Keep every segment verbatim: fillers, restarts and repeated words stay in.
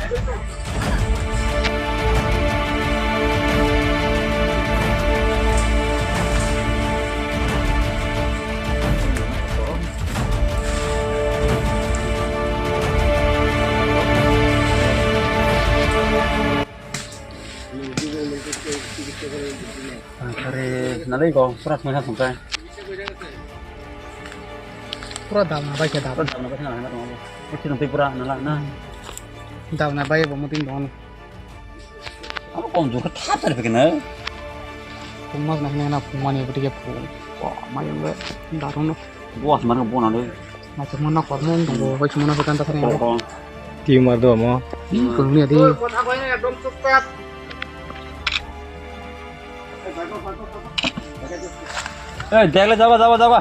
Are, nalai ko, pura sungsa sungsa. Pura dam na bai khe dam. Pura dam na bai khe na, na, na, na. Pura dam na bai khe na, na. Dam na bai bo muting don. Abo kom jukha thap thap phikna. Phung mas na hina na phung mani bwtwi khe phung. Wa, mai ang le darung no. Bo asman ko bo na le. Naithok mano kormo wng tongo, bai sumana photo ta thani. Tumar do mo. Ih, kung ni adi. Eh, dekle jaba, jaba, jaba.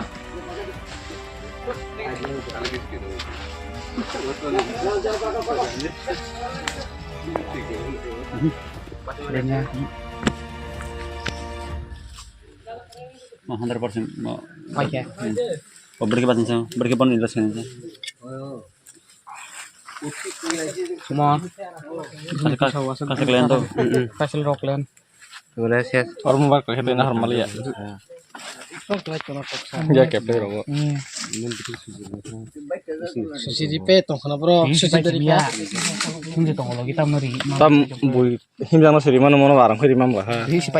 Oh, hundred percent. Oh. Paikha. Hmm. Oh, berke batang sa, berke pon indra sa. Semua. Kasih, kasih, kasih kalian tuh. Kasih rok kalian. Gula ses. Orang mau bakal kita nahar malia. Ya, kayak rogo. Hmm. Susi di pe tong khana bro. Susi di pe. Hindi tong lo kita meri. Tam bui himjang no seri mano mono barang khiri mam ha. Di sipai